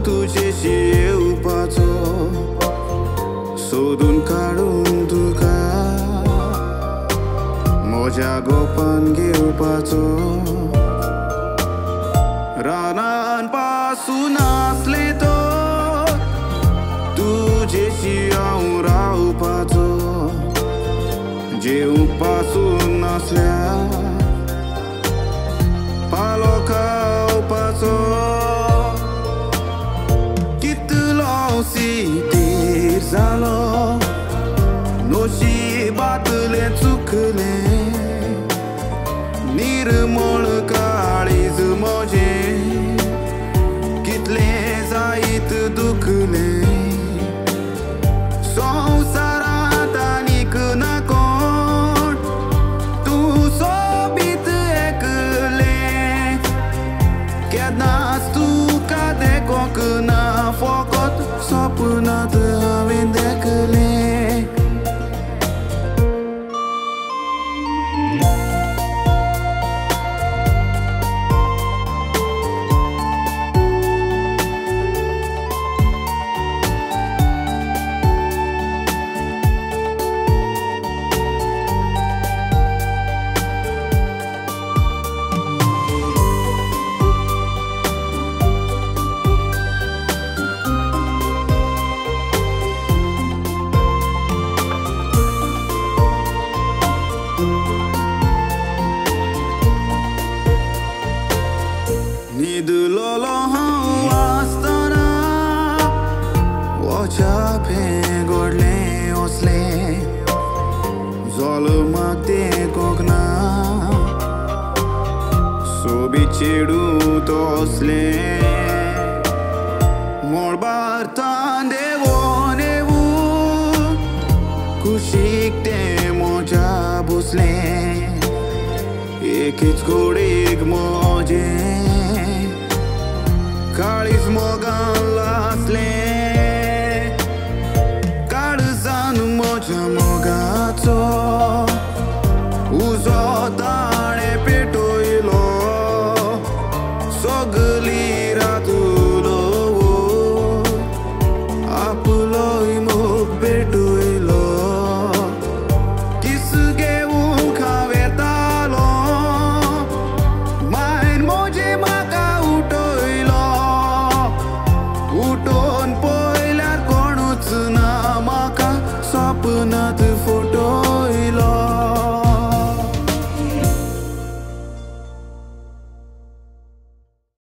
तुजेशी येवपाचो सोदून काडून तुका म्हज्या गोपान घेवपाचो रानान पासून आसलें तो तुजेशी हांव रावपाचो जेवंक पासून नासल्यार पालो खावपाचो कितलो सितीर जालो नशिबांतलें चुकलें निर्मळ काळीज म्हजें कितलें जायत दुखलें संवसारांत आनीक ना कोण तूं सोबीत एकलें केन्नाच तुका देखोंक ना फकत सपनांत हांवें देखलें. न्हिदलोलो हांव आसतना वचापें घडलें असलें जल्माक देखोंक ना सोबीत चेडूं तसलें मळबार देंवोन येवूं कुशीक तें म्हज्या बसलें एकेच कुडीक म्हजें काळीज मोगान लासलें.